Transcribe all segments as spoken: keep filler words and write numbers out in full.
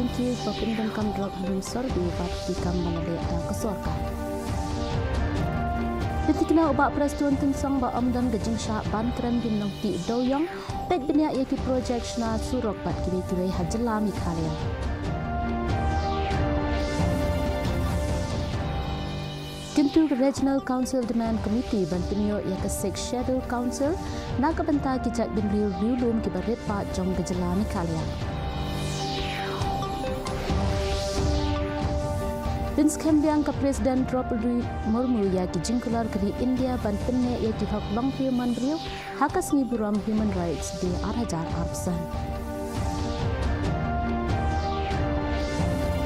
Thank you ba pyndonkam drok ha lum survey bad ki kam ba la leh da ka sorkar. Pynthikna u Bah Prestone Tynsong ba ym don ka jingshah ban kren ki nongtih dewiong, peit bniah ïa ki projek shna surok bad kiwei kiwei ha jylla Meghalaya. Kyntu ka Regional Council Demand Committee ban pynïoh ïa ka Sixth Schedule Council na ka bynta ki jaitbynriew riewlum kiba rit paid jong ka jylla Meghalaya. Pynskhem biang ka President Droupadi Murmu ïa ki jingkular ka ri India ban pynneh ïa ki hok longbriew manbriew ha ka sngi burom Human Rights Day ar hajar arphew san.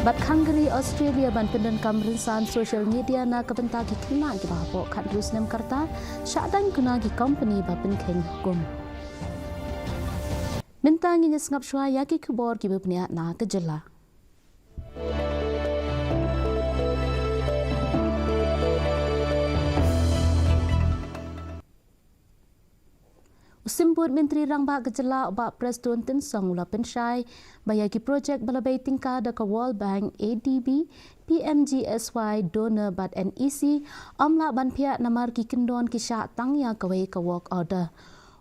Bad khang ka ri Australia ban pyndonkam rynsan social media na ka bynta ki khynnah kiba hapoh khathynriew snem ka rta, shah dang kynnoh ki kompani ba pynkheiñ hukum. Mynta ngin ïa sngap shuwa ïa ki khubor kiba bniah na ka jylla. U Symbud Myntri Rangbah ka jylla u Bah Prestone Tynsong u la pynshai ba ïa ki projek ba la bei tyngka da ka World Bank, A D B, P M G S Y, DoNER bad N E C ym lah ban phiah namar ki kyndon ki shah tang ïa kawei ka work order.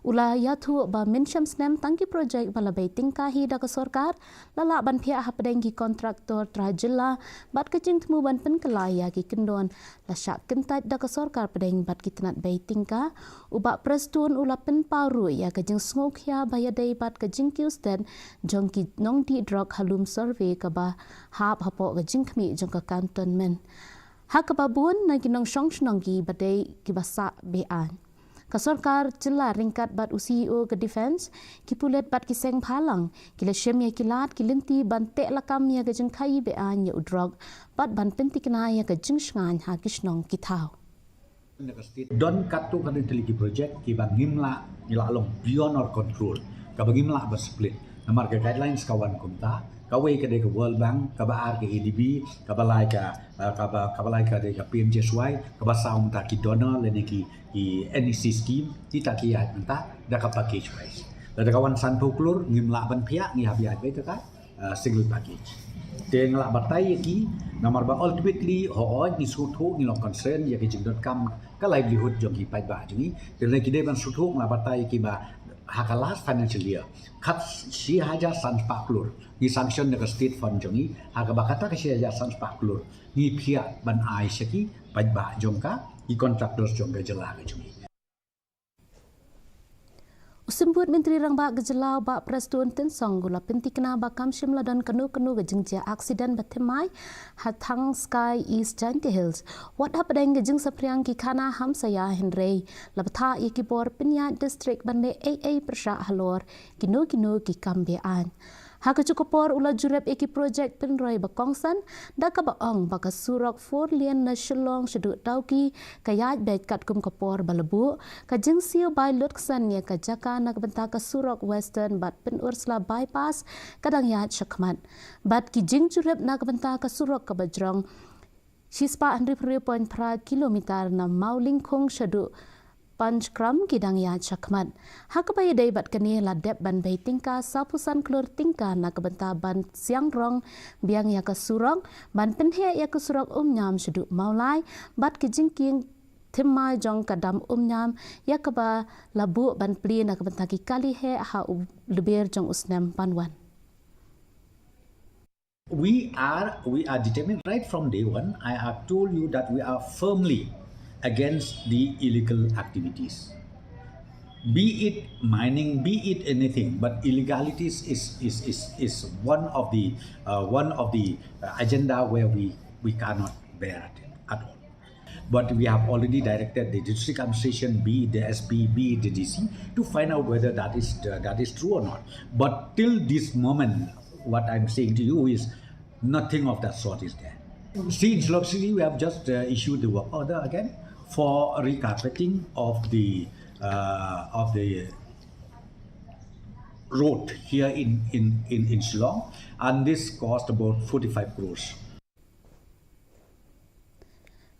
U la ïathuh ba mynshem snem tang ki projek ba la bei tyngka hi da ka sorkar la lah ban phiah hapdeng ki kontraktor trai jylla bad ka jingthmu ban pynkylla ïa ki kyndon la shah kyntait da ka sorkar pdeng bad ki tnat bei tyngka. U Bah Prestone u la pynpaw ruh ïa ka jingsngewkhia ba ïadei bad ka jingkiew stet jong ki nongdih drok ha lum survey kaba hap hapoh ka jingkhmih jong ka cantonment, ha kaba bun na ki nongshong shnong kiba dei kiba sah be-aiñ. Ka sorkar jylla ryngkat bad u C E O ka Defence, ki pulit bad ki seng bhalang ki la shim ïa ki lad ki lynti ban teh lakam ïa ka jingkhaïi be-aiñ ïa u drok bad ban pynthikna ïa ka jingshngaiñ ha ki shnong ki thaw. Don katto katne tylli ki projek kiba ngim lah, ngi lah long beyond our control, kaba ngim lah ban split. Namar ka guidelines ka wan kumta, kawei ka dei ka World Bank, kaba ar ka A D B, kaba lai ka, eh, kaba, kaba lai ka dei ka P M G S Y, kaba saw mynta ki DoNER lane ki, ki N E C scheme, kita ki ïaid mynta da ka package wise. Lada ka wan sanphew klur, ngim lah ban phiah, ngi hap ïaid beit da ka, eh, single package. Te nga lah batai ïa ki, namar ba ultimately, hooid ngi sngewthuh, ngi long concern ïa ki jingdonkam ka livelihood jong ki paidbah jong ngi. Te lada ki dei ban sngewthuh, nga lah batai ïa ki ba ha ka last financial year, khatshi hajar san spah klur ngi sanction na ka state fund jong ngi, ha kaba kata ka shi hajar san spah klur ngi phiah ban ai sha ki paidbah jong ka, ki contractors jong ka jylla ka jong ngi. U Symbud Myntri Rangbah ka jylla u Bah Prestone Tynsong u la pynthikna ba kam shym la don kano kano ka jingjia accident ba thymmai ha Thangskai East Jaintia Hills, wat hapdeng ka jingsaphriang ki khana hamsaïa, hynrei la bthah ïa ki bor pynïaid district ban leh ei ei pyrshah halor kino kino ki kam be-aiñ. Ha kajuh ka por u la jurip ïa ki projek pynroi ba kongsan, da kaba ong ba ka surok four lane na Shillong shaduh Dawki ka ïaid beit katkum ka por ba la buh, ka jingsiew bai lutksan ïa ka jaka na ka bynta ka surok Western bad Pynursla Bypass ka dang ïaid shakhmat. Bad ki jingjurip na ka bynta ka surok kaba jrong shispah hynriewphew hynriew point phra kilometer na Mawlyngkhung shaduh Panchkram ki dang ïaid shakhmat. Ha kaba ïadei bad kane la dep ban bei tyngka sawphew san klur tyngka na ka bynta ban siang rong biang ïa ka surok, ban pynheh ïa ka surok Umñiam shaduh Mawlai, bad ki jingkieng thymmai jong ka dam Umñiam ïa kaba la buh ban plie na ka bynta ki kali heh ha u lber jong u snem ban wan. We are, we are determined right from day one. I have told you that we are firmly against the illegal activities. Be it mining, be it anything, but illegalities is, is, is, is one of the, uh, one of the, uh, agenda where we, we cannot bear it at all. But we have already directed the district administration, be it the S P, be it the D C, to find out whether that is, uh, that is true or not. But till this moment, what I'm saying to you is nothing of that sort is there. See, in Shillong City, we have just, uh, issued the work order again for recarpeting of the, uh, of the road here in, in, in, in Shillong, and this cost about forty-five crores.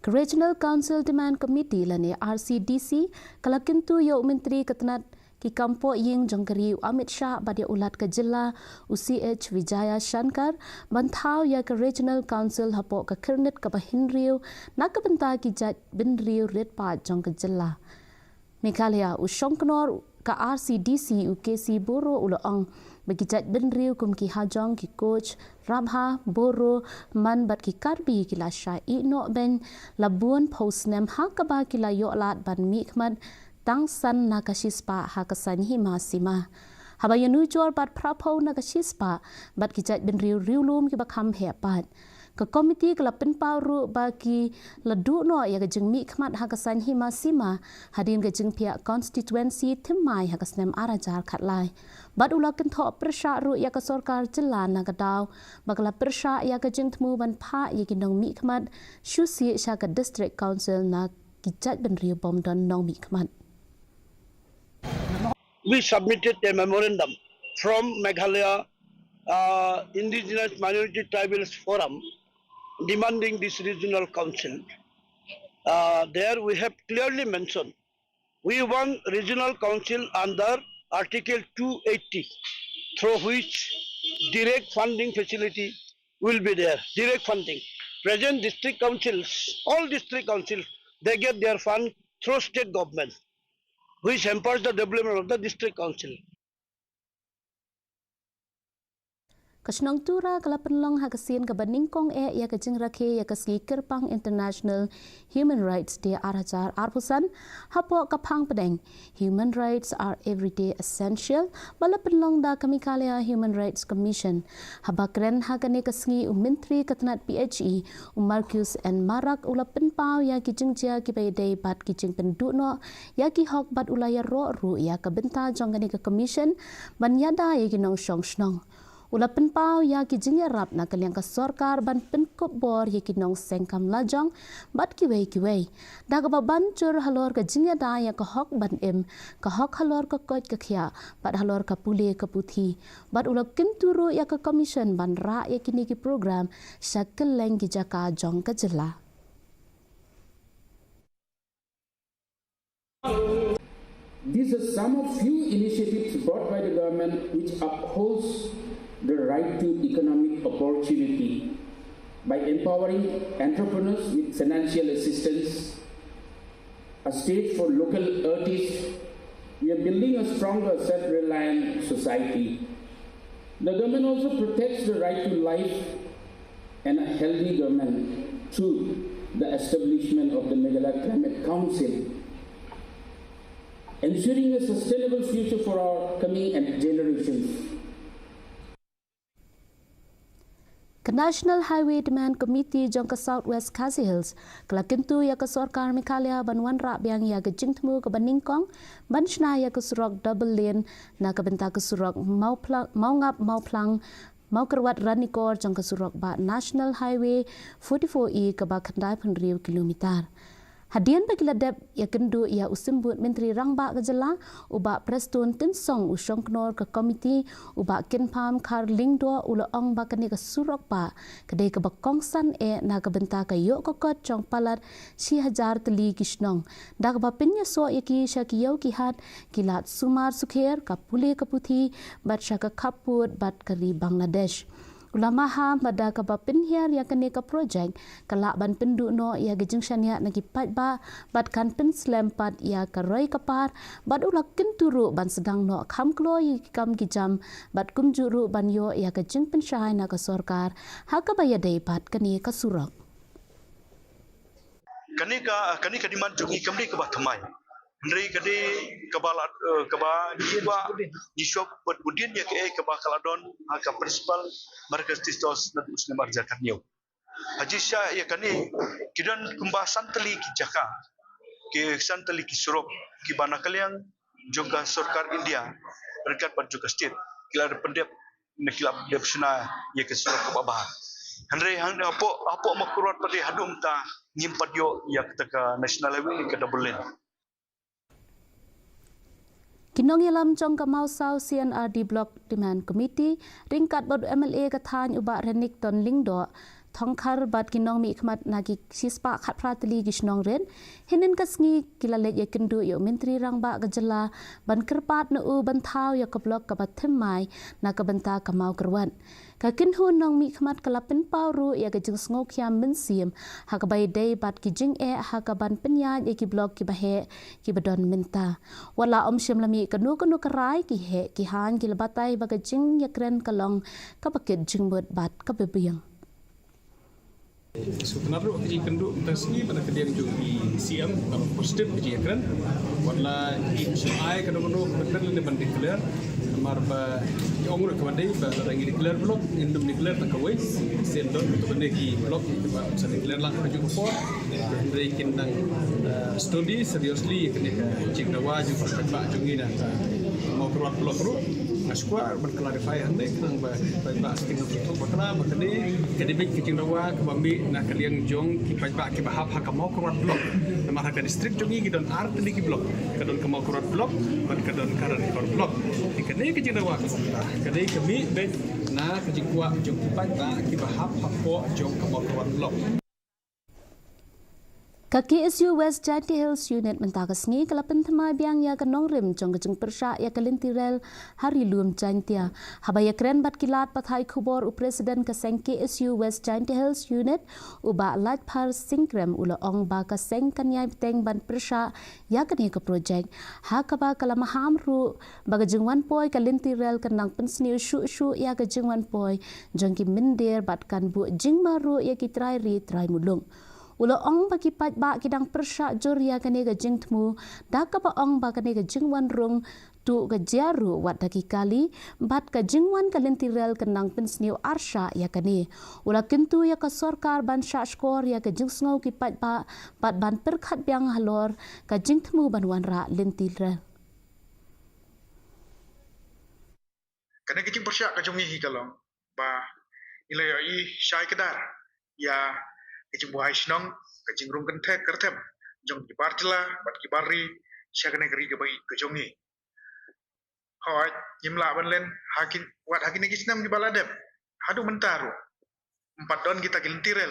Ka Regional Council Demand Committee lane R C D C ka la kyntu ïa u Myntri ka tnat Ki kam pohïing jong ka ri u Amit Shah bad ïa u Lat ka jylla u C H Vijayashankar ban thaw ïa ka Regional Council hapoh ka khyrnit kaba hynriew na ka bynta ki jaitbynriew rit paid jong ka jylla Meghalaya. U shongknor ka R C D C u K C Boro u la ong ba ki jaitbynriew kum ki Hajong, ki Koch, Rabha, Boro, Man bad ki Karbi ki la shah ïehnoh beiñ la bun phew snem ha kaba ki la ïoh lad ban mihkhmat tang san na ka shispah ha ka saiñ hima sima. Haba ïanujor bad phraphew na ka shispah bad ki jaitbynriew riewlum kiba kham heh paid. Ka komiti ka la pynpaw ruh ba ki la duh noh ïa ka jingmihkhmat ha ka saiñ hima sima hadien ka jingphiah constituency thymmai ha ka snem ar hajar khatlai. Bad u la kynthoh pyrshah ruh ïa ka sorkar jylla na ka daw ba ka la pyrshah ïa ka jingthmu ban phah ïa ki nongmihkhmat shu sieh sha ka District Council na ki jaitbynriew bym don nongmihkhmat. We submitted a memorandum from Meghalaya uh, Indigenous Minority Tribals Forum demanding this regional council. Uh, there we have clearly mentioned we want regional council under Article two eighty, through which direct funding facility will be there, direct funding. Present district councils, all district councils, they get their fund through state government, which hampers the development of the district council. Ka shnong Tura ka la pynlong ha ka sien kaba nyngkong eh ïa ka jingrakhe ïa ka sngi kyrpang International Human Rights Day ar hajar arphew san hapoh ka phang pdeng Human Rights Are Everyday Essential ba la pynlong da ka Meghalaya Human Rights Commission. Haba kren ha kane ka sngi u Myntri ka tnat P H E u Marcuise N Marak u la pynpaw ïa ki jingjia kiba ïadei bad ki jingpynduh noh ïa ki hok bad u la ïaroh ruh ïa ka bynta jong kane ka commission ban ïada ïa ki nongshong shnong. U la pynpaw ïa ki jingïarap na ka liang ka sorkar ban pynkup bor ïa ki nongseng kam lajong bad kiwei kiwei da kaba ban jur halor ka jingïada ïa ka hok ban im, ka hok halor ka koit ka khiah bad halor ka pule ka puthi. Bad u la kyntu ruh ïa ka commission ban rah ïa kine ki program sha kylleng ki jaka jong ka jylla. These are some of few initiatives brought by the government which upholds the right to economic opportunity by empowering entrepreneurs with financial assistance, a stage for local artists. We are building a stronger self-reliant society. The government also protects the right to life and a healthy government through the establishment of the Meghalaya Climate Council, ensuring a sustainable future for our coming and generations. Ka National Highway Demand Committee jong ka South West Khasi Hills ka la kyntu ïa ka sorkar Meghalaya ban wanrah biang ïa ka jingthmu kaba nyngkong ban shna ïa ka surok double lane na ka bynta ka surok Mawngap Mawphlang Mawkyrwat Ranikor jong ka surok bah National Highway forty-four E kaba khyndai phew hynriew kilometer. Hadien ba ki la dep ïakynduh ïa u Symbud Myntri Rangbah ka jylla u Bah Prestone Tynsong, u shongknor ka komiti u Bah Kynpham Khar Lyngdoh u la ong ba kane ka surok bah ka dei kaba kongsan eh na ka bynta ka ïoh ka kot jong palat shi hajar tylli ki shnong da kaba pynïasoh ïa ki sha ki ïew ki hat, ki lad sumar sukher, ka pule ka puthi bad sha ka khappud bad ka ri Bangladesh. U la maham ba da kaba pynhiar ïa kane ka projek ka lah ban pynduh noh ïa ka jingshaniah na ki paidbah bad kan pynslem pat ïa ka roi ka par bad u la kyntu ruh ban sdang noh kham kloi ïa ki kam ki jam bad kumjuh ruh ban ïoh ïa ka jingpynshai na ka sorkar ha kaba ïadei bad kane ka surok. Kane ka kane ka demand jong ngi kam dei kaba thymmai. Hynrei ka dei kaba la kaba ngi kwah ngi shop bad budin ïa kaei kaba ka la don ha ka principal Marcus Tistos naduh u snem arhajar khathynñiew. Ha jingshisha ïa kane ki don kumba san tylli ki jaka, ki san tylli ki surok kiba na ka liang jong ka sorkar India ryngkat bad jong ka state ki la pyndep ne ki la dep shna ïa ka surok kaba bha. Hynrei hang hapoh hapoh Mawkyrwat pat haduh mynta ngim pat ïoh ïa kata ka national highway ne ka double lane. Ki nongïalam jong ka Mawsaw C and R D Block Demand Committee ryngkat bad u M L A ka thaiñ u Bah Renikton Lyngdoh Thongkhar bad ki nongmihkhmat na ki shispah khatphra tylli ki shnong rit. Hynnin ka sngi ki la leit ïakynduh ïa u Myntri Rangbah ka jylla ban kyrpad na u ban thaw ïa ka block kaba thymmai na ka bynta ka Mawkyrwat. Ka kynhun nongmihkhmat ka la pynpaw ruh ïa ka jingsngewkhia mynsiem ha kaba ïadei bad ki jingeh ha kaban pynïaid ïa ki block kiba heh kiba don mynta. Wat la ym shym la mih kano kano ka rai, ki heh ki haiñ ki la batai ba ka jingïakren ka long kaba kit jingmut bad kaba biang. Sngewtynnat ruh ka jingkynduh mynta ka sngi, mynta ka liang jong i C M ka long positive ka jingïakren. Wat la im shym ai kano kano ka kren lane ban declare, namar ba ki ong ruh kaba dei ba lada ngi declare block, ngin ym declare tang kawei, shen don kito kine ki block kiba ym sa declare lang ha kajuh ka por. Hynrei kin dang, eh, study seriously ïa kane ka jingdawa jong ka paidbah jong ngi na ka Mawkyrwat block ruh. Nga shu kwah ban clarify hangne khnang ba paidbah sting ka jingthoh bakla ba kane ka dei beit ka jingdawa kaba mih na ka liang jong ki paidbah kiba hap ha ka Mawkyrwat block. Namar ha ka district jong ngi ki don ar tylli ki block. Ka don ka Mawkyrwat block bad ka don ka Ranikor block. Te kane ka jingdawa ka sngewthuh ka dei ka mih beit na ka jingkwah jong ki paidbah kiba hap hapoh jong ka Mawkyrwat block. Ka K S U West Jaintia Hills Unit mynta ka sngi ka la pynthymmai biang ïa ka nongrim jong ka jingpyrshah ïa ka lynti rel ha Ri Lum Jaintia. Haba ïakren bad ki lad pathai khubor u President ka seng K S U West Jaintia Hills Unit, u Bah Laitphar Singkrem, u la ong ba ka seng kan ïai bteng ban pyrshah ïa kane ka projek, ha kaba ka la maham ruh ba ka jingwan poi ka lynti rel kan nang pynsniew shuh shuh ïa ka jingwan poi jong ki mynder bad kan buh jingma ruh ïa ki trai ri trai muluk. U la ong ba ki paidbah ki dang pyrshah jur ïa kane ka jingthmu, da kaba ong ba kane ka jingwan rung tuh ka jia ruh wat da ki kali, bad ka jingwan ka lynti rel kan nang pynsniew arshah ïa kane. U la kyntu ïa ka sorkar ban shah shkor ïa ka jingsngew ki paidbah bad ban pyrkhat biang halor ka jingthmu ban wanrah lynti rel. Kane ka jingpyrshah ka jong ngi hi ka long ba ngi la ïohi shai kdar ïa ka jingbuhai shnong, ka jingrung kynthek kyrthem jong ki bar jylla bad ki bar ri sha kane ka ri kaba ïeit ka jong ngi. Hooid, ngim lah ban len ha kin, wat ha kine ki snem kiba la dep haduh mynta ruh. Ym pat don kita ki lynti rel.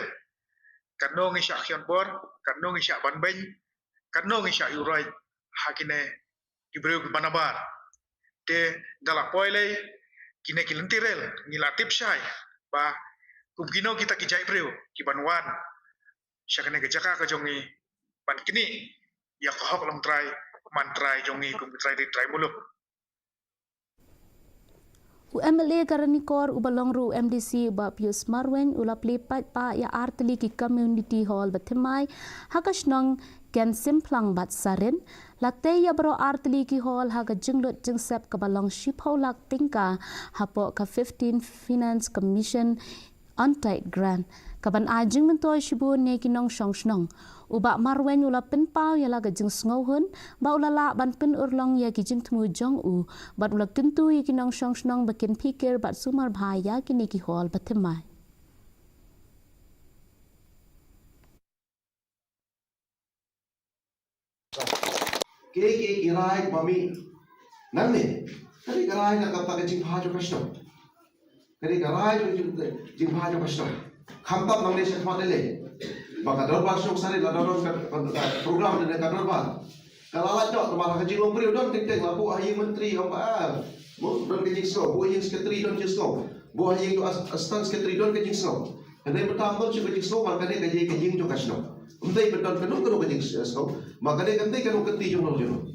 Katno ngi shah khia bor, katno ngi shah ban beiñ, katno ngi shah ïuh roi ha kine ki briew kiba nabar. Te da la poi lei kine ki lynti rel, ngi la tip shai ba kum kino kita ki jait briew kiban wan sha kane ka jaka ka jong ngi ban knieh ïa ka hok longtrai mantrai jong ngi kum ki trai ri trai muluk. U M L A ka Ranikor uba long ruh u M D C, u Bah Pius Marwein, u la plie paidbah ïa ar tylli ki community hall ba thymmai ha ka shnong Kensimplang bad Sarin. La tei ïa baroh ar tylli ki hall ha ka jinglut jingsep kaba long shiphew lak tyngka hapoh ka fifteen Finance Commission Untied Grant, kaban ai jingmyntoi shibun ïa ki nongshong shnong. U Bah Marwein u la pynpaw ïa la ka jingsngewhun ba u la lah ban pynurlong ïa ki jingthmu jong u, bad u la kyntu ïa ki nongshong shnong ba kin phikir bad sumar bha ïa kine ki hall ba thymmai. Ki, ki, ki rai ba mih nangne. Ka dei ka rai na ka bynta ka jingbha jong ka shnong. Ka dei ka rai jong jing, jingbha jong ka shnong. Khamtam nangne sha khmat lei lei. Ba ka dorbar shnong Sarin la don ka, ka, ka program ne ka dorbar. Ka la lait noh, namar ka jinglong briew don teng teng, la buh ha ïing myntri, ong ba, ah, mo, don ka jingsngew, buh ha ïing secretary don jingsngew. Buh ha ïing tu as-, assistant secretary don ka jingsngew. Hynrei mynta ym don shuh ka jingsngew, ba ka dei ka jing, ka jing jong ka shnong. Ym dei ba don kano kano ka jingsngew, ba ka dei ka dei kano ka kti jong nong jong nong.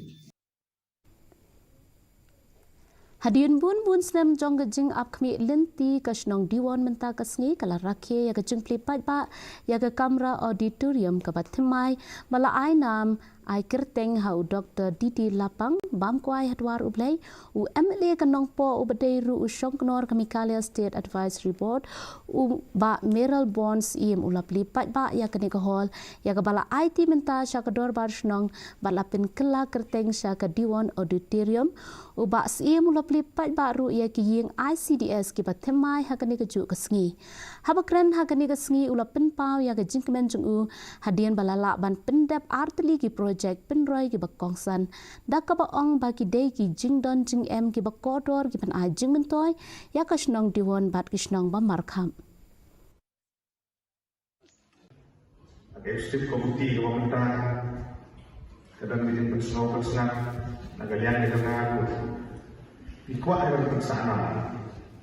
Hadien bun bun snem jong ka jingap khmih lynti, ka shnong Diwon mynta ka sngi ka la rakhe ïa ka jingplie paidbah ïa ka kamra auditorium kaba thymmai, ba la ai nam ai kyrteng ha u Doktor D D Lapang, bam kwai ha dwar U Blei. U M L A ka Nongpoh uba dei ruh u shongknor ka Meghalaya State Advisory Board, u Bah Mayralborn Syiem, u la plie paidbah ïa kane ka hall, ïa kaba la aiti mynta sha ka dorbar shnong, bad la pynkylla kyrteng sha ka Diwon Auditorium. U Bah Syiem u la plie paidbah ruh ïa ki ïing I C D S kiba thymmai ha kane kajuh ka sngi. Haba kren ha kane ka sngi u la pynpaw ïa ka jingkmen jong u hadien ba la lah ban pyndep ar tylli ki projek pynroi kiba kongsan, da kaba ong ba ki dei ki jingdon jingem kiba kordor kiban ai jingmyntoi ïa ka shnong Diwon bad ki shnong ba markhap. Executive Committee ka ba mynta ka dang ka jingpynsngew pynsngew na ka liang ka jong ka. Ngi kwah ïa ka jingpynsah na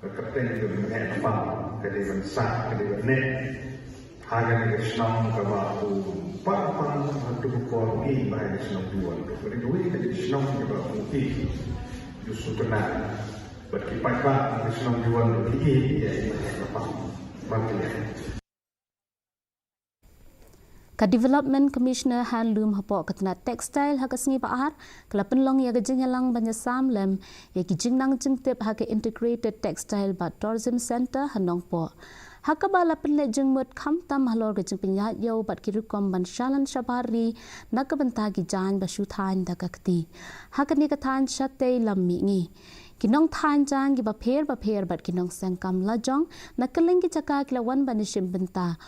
ka kyrteng ka jingeh ka pang ka dei ban sah ka dei ban neh. Ha kane ka shnong kaba u Bah Pang ha tu ka por i ba ha ka shnong Diwan. Ka dei kawei ka shnong kaba u i ju sukna. Bad ki paidbah ka shnong Diwan ki i ïa i ba ha ka pang. Ba ki ïa. Ka Development Commissioner Handloom hapoh ka tnat Textile ha ka sngi ba ar ka la pynlong ïa ka jingïalang ban ïasam lem ïa ki jingnang jingtip ha ka Integrated Textile bad Tourism Centre ha Nongpoh. Ha kaba la pynleit jingmut khamtam halor ka jingpynïaid ïew bad ki rukom ban shalan shabar ri na ka bynta ki jaiñ ba shu thaiñ da ka kti. Ha kane ka thaiñ shatei lam mihngi, ki nongthaiñ jaiñ kiba pher ba pher bad ki nongseng kam lajong na kylleng ki jaka ki la wan ban ïashim bynta.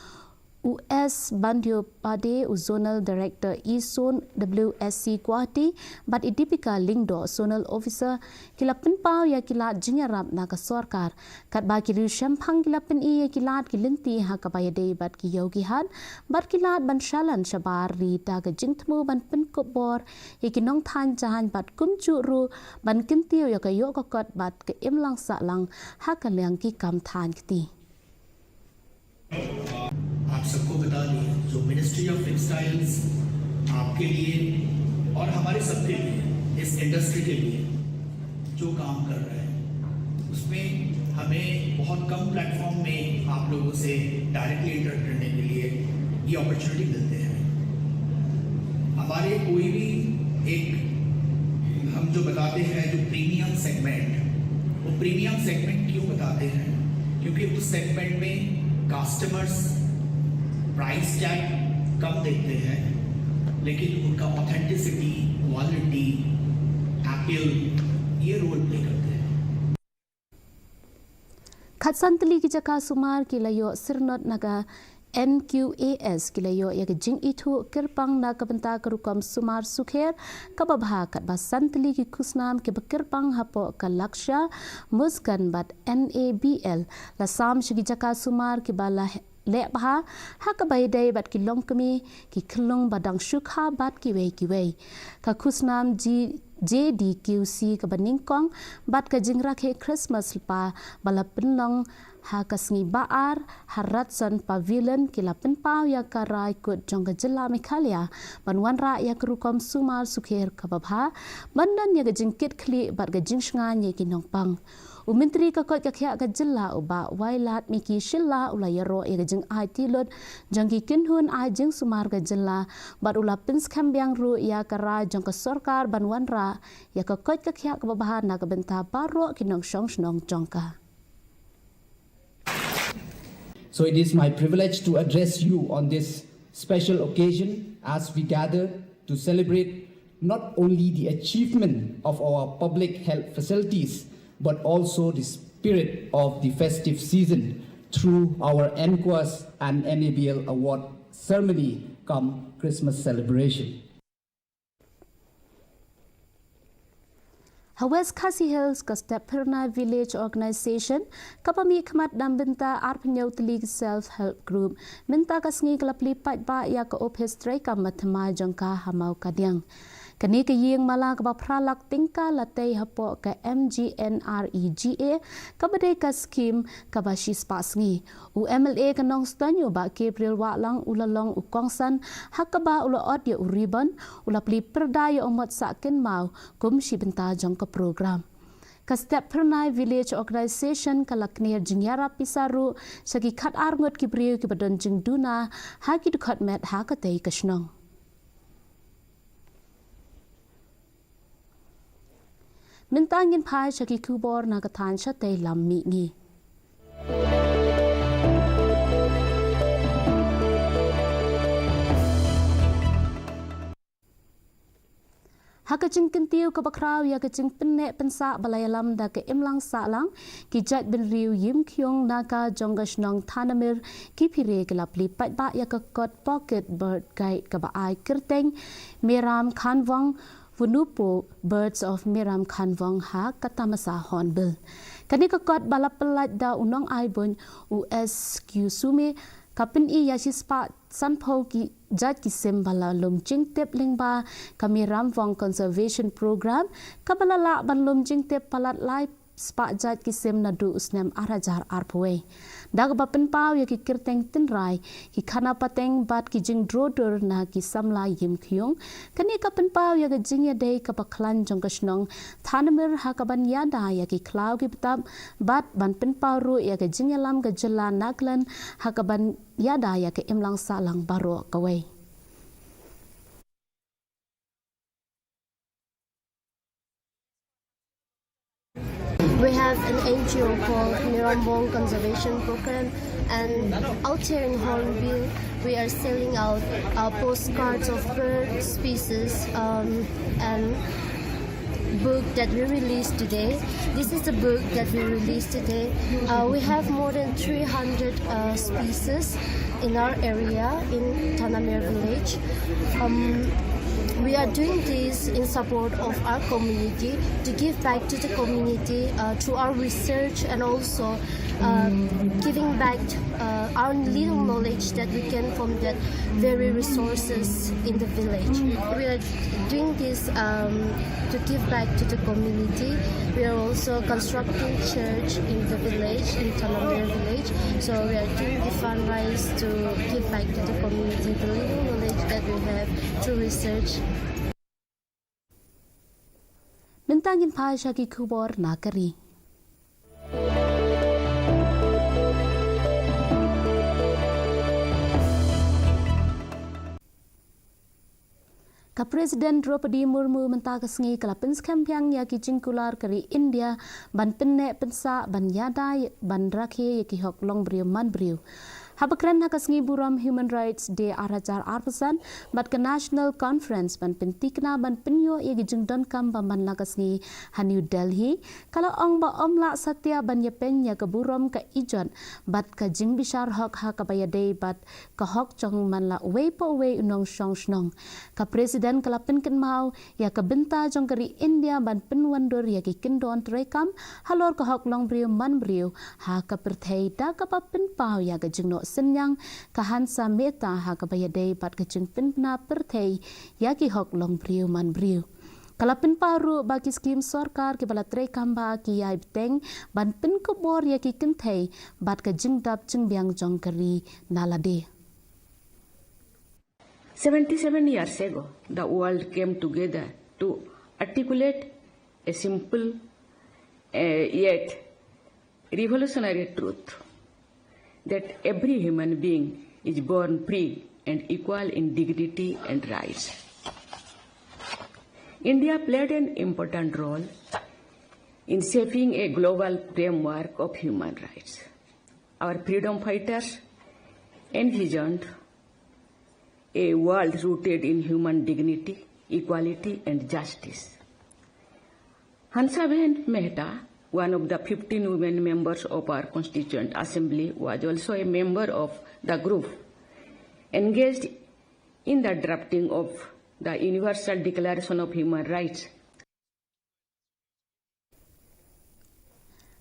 U S Bandiopade, u Zonal Director e zone W S C Guwahati, bad i Deepika Lyngdoh, Zonal Officer, ki la pynpaw ïa ki lad jingïarap na ka sorkar. Katba ki riew shemphang ki la pyni ïa ki lad ki lynti ha kaba ïadei bad ki ïew ki hat, bad ki lad ban shalan shabar ri da ka jingthmu ban pynkup bor ïa ki nongthaiñ jaiñ bad kumjuh ruh ban kyntiew ïa ka ïoh ka kot bad ka imlang sahlang ha ka liang ki kam thaiñ kti. आप सबको बता दें, जो मिनिस्ट्री ऑफ टेक्सटाइल्स आपके लिए और हमारे सबके लिए, इस इंडस्ट्री के लिए जो काम कर रहा है, उसमें हमें बहुत कम प्लेटफॉर्म में आप लोगों से डायरेक्टली इंटरेक्ट करने के लिए ये अपॉर्चुनिटी मिलते हैं। हमारे कोई भी एक, हम जो बताते हैं जो प्रीमियम सेगमेंट, वो प्रीमियम सेगमेंट क्यों बताते हैं? क्योंकि उस सेगमेंट में कस्टमर्स प्राइस टैग कम देखते हैं, लेकिन उनका ऑथेंटिसिटी, क्वालिटी, अपील, ये रोल प्ले करते हैं। Khatsan tylli ki jaka sumar ki la ïoh syrnod na ka N Q A S, ki la ïoh ïa ka jingithuh kyrpang na ka bynta ka rukom sumar sukher kaba bha, katba san tylli ki khusnam kiba kyrpang hapoh ka Lakshya, Muskan bad N A B L la sam sha ki jaka sumar kiba la leh bha ha kaba ïadei bad ki longkmie, ki khyllung ba dang shu kha bad kiwei kiwei. Ka khusnam J D Q C kaba nyngkong bad ka jingrakhe Christmas lypa ba la pynlong ha ka sngi ba ar ha Radisson Pavilion ki la pynpaw ïa ka rai kut jong ka jylla Meghalaya ban wanrah ïa ka rukom sumar sukher kaba bha ban don ïa ka jingkitkhlieh bad ka jingshngaiñ ïa ki nongpang. U Myntri ka koit ka khiah ka jylla u Bah Wailadmiki Shylla u la ïaroh ïa ka jingaiti lut jong ki kynhun ai jingsumar ka jylla bad u la pynskhem biang ruh ïa ka rai jong ka sorkar ban wanrah ïa ka koit ka khiah kaba bha na ka bynta baroh ki nongshong shnong jong ka. So it is my privilege to address you on this special occasion as we gather to celebrate not only the achievement of our public health facilities, but also the spirit of the festive season through our NQAS and NABL award ceremony cum Christmas celebration. Ha West Khasi Hills ka Step Phyrnai Village Organisation kaba mihkhmat dam bynta arphew tylli ki Self Help Group mynta ka sngi ka la plie paidbah ïa ka ophis treikam ba thymmai jong ka ha Mawkadiang. Kane ka ïing mala kaba phra lak tyngka la tei hapoh ka M G N R E G A kaba dei ka skhim kaba shispah sngi. U M L A ka Nongstoiñ u Bah Gabriel Wahlang u la long u kongsan ha kaba u la ot ïa u ribon, u la plie pyrda ïa u mot sah kynmaw kum shi bynta jong ka program. Ka Step Phyrnai Village Organisation ka la kner jingïarap pisa ruh sha ki khatar ngut ki briew kiba don jingduna ha ki dkhot met ha katei ka shnong. Mynta ngin phai sha ki khubor na ka thaiñ shatei lam mihngi. Ha ka jingkyntiew kaba khraw ïa ka jingpynneh pynsah ba la ïalam da ka imlang sahlang, ki jaitbynriew Yimkhiung Naga jong ka shnong Thanamir Kiphire ki la plie paidbah ïa ka kot Pocket Bird Guide kaba ai kyrteng Meram Khanvong Vunupo Birds of Meram Khanvong ha ka tamasa Hornbill. Kane ka kot ba la pyllait da u nongai buiñ u S Q Sume ka pyni ïa shispah sanphew ki jait ki sim ba la lum jingtip lyngba ka Mirambong Conservation Program, kaba la lah ban lum jingtip palat lai spah jait ki sim naduh u snem ar hajar arphew. Da kaba pynpaw ïa ki kyrteng tynrai, ki khana pateng bad ki jingdro dur na ki samla ïim khñiung, kane ka pynpaw ïa ka jingïadei kaba khlaiñ jong ka shnong Thanamir ha kaban ïada ïa ki khlaw ki btap, bad ban pynpaw ruh ïa ka jingïalam ka jylla Nagaland ha kaban ïada ïa ka imlang sahlang baroh kawei. We have an N G O called Mirambong Conservation Program, and out here in Hornbill, we are selling out uh, postcards of bird species um, and book that we released today. This is the book that we released today. Uh, we have more than three hundred uh, species in our area in Thanamir village. Um, we are doing this in support of our community, to give back to the community uh, through our research and also uh, giving back uh, our little knowledge that we can from that very resources in the village. We are doing this um, to give back to the community. We are also constructing church in the village, in Thanamir village. So we are doing the fundraise to give back to the community the little knowledge that we have through research. Mynta ngin phai sha ki khubor na ka ri. Ka President Droupadi Murmu mynta ka sngi ka la pynskhem biang ïa ki jingkular ka ri India ban pynneh pynsah ban ïada ban rakhe ïa ki hok longbriew manbriew. Haba kren ha ka sngi burom Human Rights Day ar hajar arphew san bad ka National Conference ban pyntikna ban pynïoh ïa ki jingdonkam ba man la ka sngi ha New Delhi, ka la ong ba ym lah satia ban ïapeiñ ïa ka burom ka ijot bad ka jingbishar hok ha kaba ïadei bad ka hok jong man la uwei pa uwei u nongshong shnong. Ka President ka la pynkynmaw ïa ka bynta jong ka ri India ban pynwandur ïa ki kyndon treikam halor ka hok longbriew manbriew ha ka pyrthei da kaba pynpaw ïa ka jingnoh synñiang ka Hansa Mehta ha kaba ïadei bad ka jingpynbna pyrthei ïa ki hok longbriew manbriew. Ka la pynpaw ruh ba ki skim sorkar kiba la treikam ba ki ïai bteng ban pynkupbor ïa ki kynthei bad ka jingdap jingbiang jong ka ri na lade. Seventy-seven years ago, the world came together to articulate a simple, uh, yet revolutionary truth that every human being is born free and equal in dignity and rights. India played an important role in shaping a global framework of human rights. Our freedom fighters envisioned a world rooted in human dignity, equality, and justice. Hansaben Mehta, one of the fifteen women members of our Constituent Assembly, was also a member of the group engaged in the drafting of the Universal Declaration of Human Rights.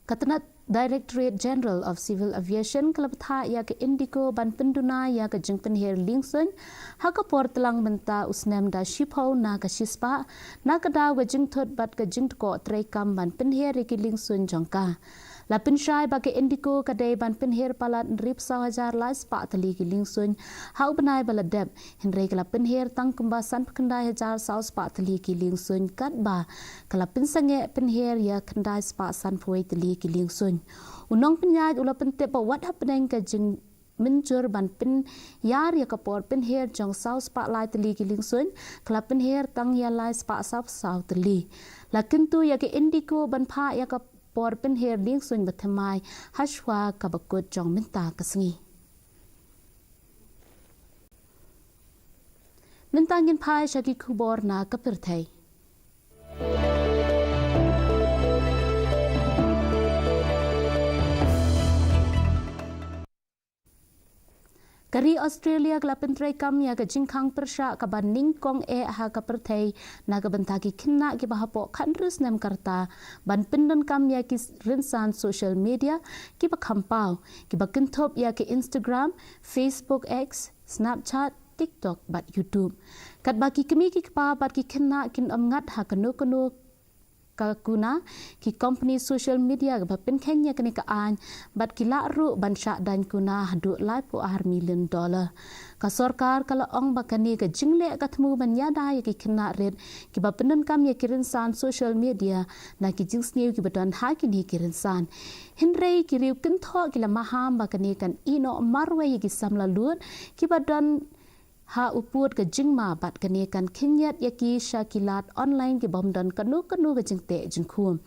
Ka tnat Directorate General of Civil Aviation ka la bthah ïa ka IndiGo ban pynduna ïa ka jingpynher liengsuiñ ha ka por tlang mynta u snem da shiphew na ka shispah, na ka daw ka jingthut bad ka jingtkoh treikam ban pynher ïa ki liengsuiñ jong ka. La pynshai ba ka IndiGo ka dei ban pynher palat hynriewphew saw hajar lai spah tylli ki liengsuiñ ha u bnai ba la dep, hynrei ka la pynher tang kumba sanphew khyndai hajar saw spah tylli ki liengsuiñ, katba ka la pynsangeh pynher ïa khyndai spah sanphew wei tylli ki liengsuiñ. U nongpynïaid u la pyntip ba wat hapdeng ka jingmynjur ban pynïar ïa ka por pynher jong saw spah lai tylli ki liengsuiñ, ka la pynher tang ïa lai spah sawphew saw tylli. La kyntu ïa ka IndiGo ban phah ïa ka por pynher liengsuiñ bathymmai hashwa kaba kut jong mynta ka sngi. Mynta ngin phai sha ki khubor na ka pyrthei. Ka ri Australia ka la pyntreikam ïa ka jingkhang pyrshah kaba nyngkong eh ha ka pyrthei na ka bynta ki khynnah kiba hapoh khathynriew snem ka rta ban pyndonkam ïa ki rynsan social media kiba kham paw, kiba kynthup ïa ka Instagram, Facebook, X, Snapchat, TikTok bad YouTube. Katba ki kmie ki kpa bad ki khynnah kin ym ngat ha kano kano ka kuna, ki kompani social media kiba pynkheiñ ïa kane ka aiñ bad ki lah ruh ban shah daiñ kuna haduh laiphew ar million dollar. Ka sorkar ka la ong ba kane ka jingleh ka thmu ban ïada ïa ki khynnah rit kiba pyndonkam ïa ki rynsan social media na ki jingsniew kiba don ha kine ki rynsan. Hynrei ki riew kynthoh ki la maham ba kane kan ïehnoh marwei ïa ki samla lut kiba don ha u pud ka jingma bad kane kan khynñiat ïa ki sha ki lad online kibym don kano kano ka jingteh jingkhum.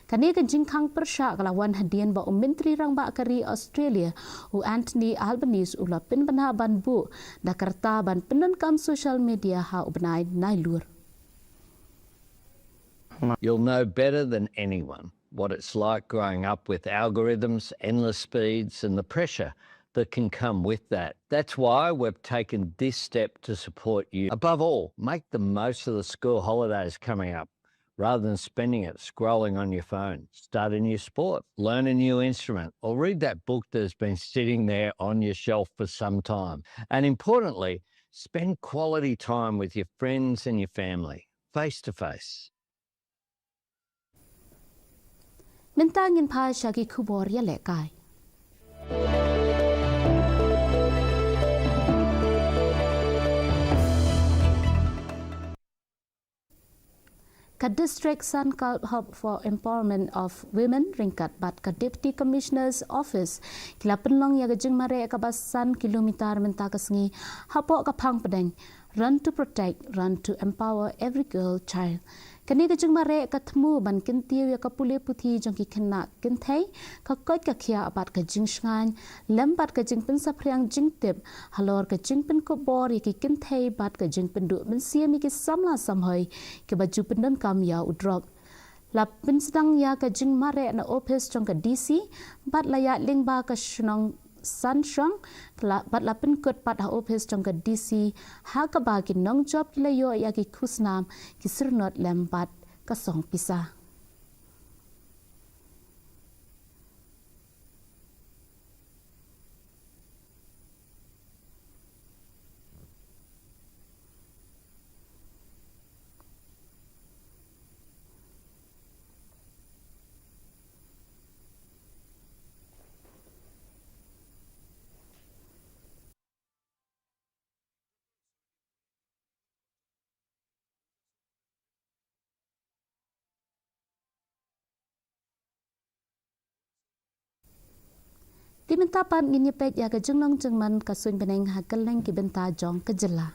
Kane ka jingkhang pyrshah ka la wan hadien ba u Myntri Rangbah ka ri Australia, u Anthony Albanese, u la pynbna ban buh da ka rta ban pyndonkam social media ha u bnai Nailur. You'll know better than anyone what it's like growing up with algorithms, endless speeds, and the pressure that can come with that. That's why we've taken this step to support you. Above all, make the most of the school holidays coming up rather than spending it scrolling on your phone. Start a new sport, learn a new instrument, or read that book that's been sitting there on your shelf for some time. And importantly, spend quality time with your friends and your family, face to face. Mynta ngin phai sha ki khubor ïalehkai. Ka District Sankalp Hub for Empowerment of Women ryngkat bad ka Deputy Commissioner's Office ki la pynlong ïa ka jingmareh kaba san kilometer mynta ka sngi hapoh ka phang pdeng Run to Protect, Run to Empower Every Girl Child. Kane ka jingmareh ka thmu ban kyntiew ïa ka pule puthi jong ki khynnah kynthei, ka koit ka khiah bad ka jingshngaiñ lem bad ka jingpynsaphriang jingtip halor ka jingpynkup bor ïa ki kynthei bad ka jingpynduh mynsiem ïa ki samla samhoi kiba ju pyndonkam ïa u drok. La pynsdang ïa ka jingmareh na ophis jong ka D C bad la ïaid lyngba ka shnong Sanshong, bad la pynkut pat ha ophis jong ka D C ha kaba ki nongjop ki la ïoh ïa ki khusnam, ki syrnod lem bad ka song pisa. Te mynta pat ngin ïa peit ïa ka jinglong jingman ka suiñ bneng ha kylleng ki bynta jong ka jylla.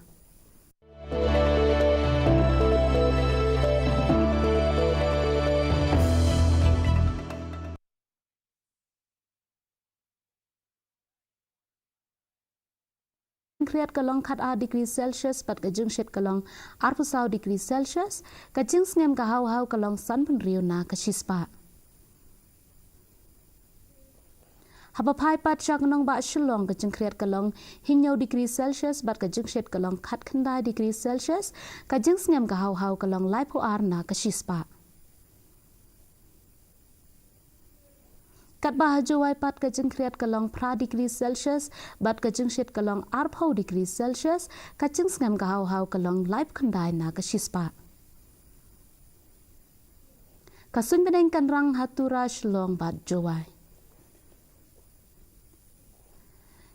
Jingkhriat ka long khat ar degree Celsius bad ka jingshit ka long arphew saw degree Celsius, ka jingsngem ka haw haw ka long san phew hynriew na ka shispah. Haba phai pat sha ka nongbah Shillong, ka jingkhriat ka long hynñiew degree Celsius bad ka jingshit ka long khat khyndai degree Celsius, ka jingsngem ka haw haw ka long laiphew ar na ka shispah. Katba ha Jowai pat ka jingkhriat ka long phra degree Celsius bad ka jingshit ka long arphew degree Celsius, ka jingsngem ka haw haw ka long laiphew khyndai na ka shispah. Ka suiñ bneng kan rang ha Tura, Shillong bad Jowai.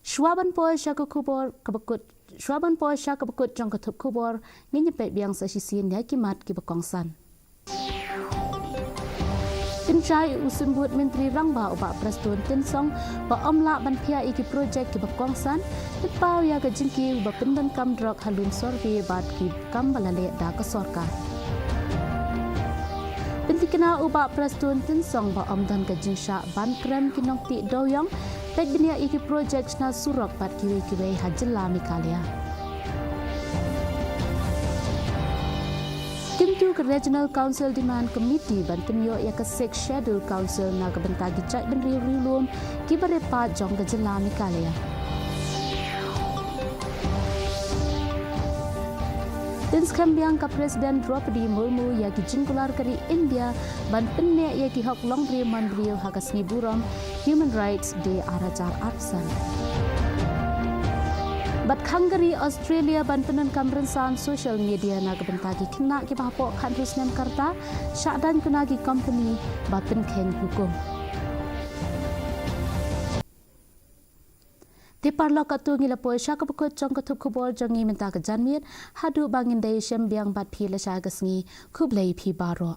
Shuwa ban poi sha ka khubor kaba kut, shuwa ban poi sha kaba kut jong ka thup khubor, ngin ïa peit biang sa shisien ïa ki mat kiba kongsan. Pynshai u Symbud Myntri Rangbah u Bah Prestone Tynsong ba ym lah ban phiah ïa ki projek kiba kongsan, pynpaw ïa ka jingkiew ba pyndonkam drok ha lum survey bad ki kam ba la leh da ka sorkar. Pynthikna u Bah Prestone Tynsong ba ym don ka jingshah ban krem ki nongtih dewiong, peit bniah ïa ki projek shna surok bad kiwei kiwei ha jylla Meghalaya. Kyntu ka Regional Council Demand Committee ban pynïoh ïa ka Sixth Schedule Council na ka bynta ki jaitbynriew riewlum kiba rit paid jong ka jylla Meghalaya. Pynskhem biang ka President Droupadi Murmu ïa ki jingkular ka ri India ban pynneh ïa ki hok longbriew manbriew ha ka sngi burom Human Rights Day ar hajar arphew san. Bad khang ka ri Australia ban pyndonkam rynsan social media na ka bynta ki khynnah kiba hapoh khathynriew snem ka rta, shah dang kynnoh ki company ba pynkheiñ hukum. Te paralok, katto ngi la poi sha kaba kut jong ka thup khubor jong ngi mynta ka janmiet, haduh ba ngin da ïashem biang bad phi la sha ka sngi, khublei phi baroh.